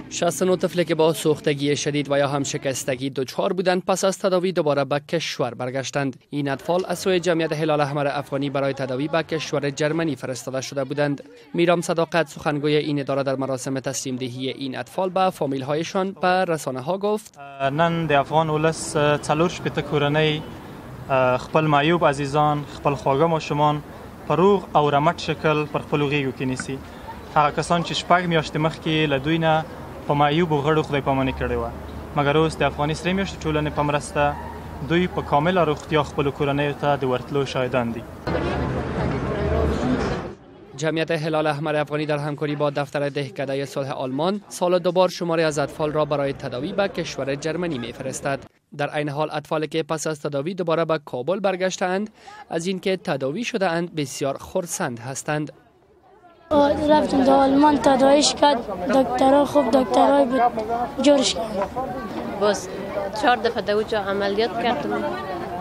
69 طفل که با سوختگی شدید و یا هم شکستگی دچار بودند پس از تداوی دوباره به کشور برگشتند. این اطفال از سوی جمعیت هلال احمر افغانی برای تداوی به کشور جرمنی فرستاده شده بودند. میرام صداقت، سخنگوی این اداره، در مراسم تسلیم دهی این اطفال به فامیل هایشان به رسانه ها گفت: نن د افغان ولس 64 کورنۍ خپل معیوب عزیزان، خپل خواږه ماشومان په روغ او رمټ شکل پر خپلو غېږو کې نیسي. هغه کسان چې 6 میاشتې مخکې له دوی نه په معیوبو غړو خدای پاماني کړې وه، مګر اوس د افغاني سرې میاشتې ټولنې په مرسته دوی په کامله روغتیا خپلو کورنیو ته د ورتلو شاهدان دي. جمعیت هلال احمر افغانی در همکاری با دفتر دهکده صلح آلمان سال دوبار شماری از اطفال را برای تداوی به کشور جرمنی میفرستد. در عین حال اطفالی که پس از تداوی دوباره به کابل برگشتند از اینکه تداوی شده اند بسیار خرسند هستند. رفتم در آلمان تداویش کرد، دکترها خوب دکترای بود جورش کرد. باز 4 دفعه در اونجا عملیات کردم،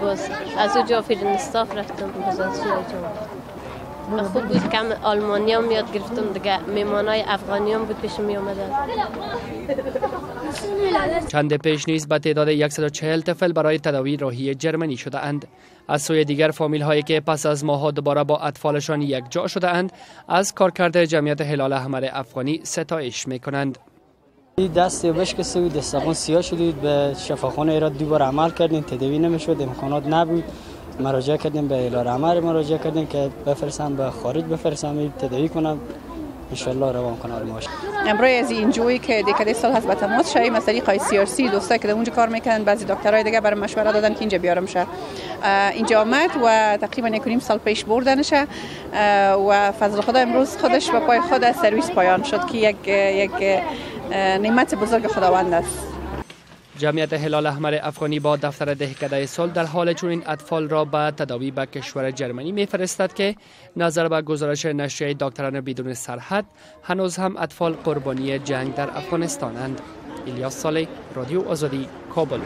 باز از اونجا فرنستاف رفتم، باز از اونجا خوب بود. کم آلمانی هم یاد گرفتم دیگه، میمانای افغانی هم بود پیش می آمدن. چند پیش نیز به تعداد 140 طفل برای تداوی راهی جرمنی شده اند. از سوی دیگر فامیل هایی که پس از ماه‌ها دوباره با اطفالشان یکجا شده اند از کارکرد جمعیت هلال احمر افغانی ستایش می کنند. دست بشکسته بود، دستخون سیاه شده بود، به شفاخانه ایراد 2 بار عمل کردیم، تداوی نمیشد، امکانات نبود. مراجعه کردیم به هلال احمر، مراجعه کردیم که بفرستم به خارج، بفرستم تداوی کنم، ان شاء الله روان کنه ماش. امروز از اینجویی که دکده سال هست به تماس شدیم از طریق ICRC، دوستایی که اونجا کار میکنن، بعضی دکترای دیگه برای مشوره دادن که اینجا بیارم شه. اینجا آمد و تقریبا 1.5 سال پیش بردنش و فضل خدا امروز خودش به پای خود از سرویس پایان شد که یک نعمت بزرگ خداوند است. جمعیت هلال احمر افغانی با دفتر دهکده صلح در حال چنین اطفال را به تداوی به کشور جرمنی میفرستد که نظر به گزارش نشریه دکتران بدون سرحد هنوز هم اطفال قربانی جنگ در افغانستانند. الیاس صالح، رادیو آزادی، کابل.